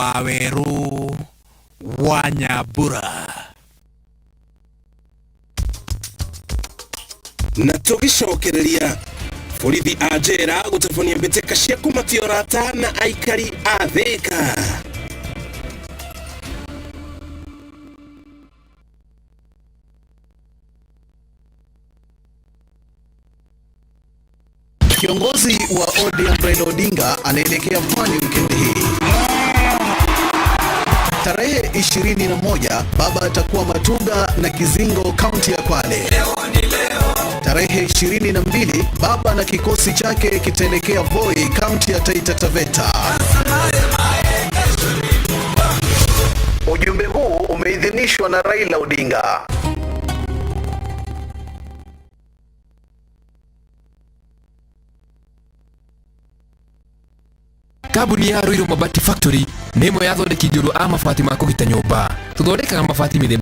Waweru wa Nyambura. Na tũgĩcokereria borithi a njera gũtabania mbĩtĩka cia kũmatia ũrata na aikari a Thĩka. Kiongozi wa ODM Raila Odinga anaelekea Pwani wikendi hii. Tarehe 21 baba atakuwa Matuga na Kizingo, kaunti ya Kwale. Tarehe 22 baba na kikosi chake kitaelekea Voi, kaunti ya Taita Taveta. Ujumbe huu umeidhinishwa na Raila Odinga. Kambuni ya Ruiru Mabati Factory nĩ ĩmwe ya athondeki njorua a mabati ma kũgita nyũmba. Tũthondekaga mabati mĩthemba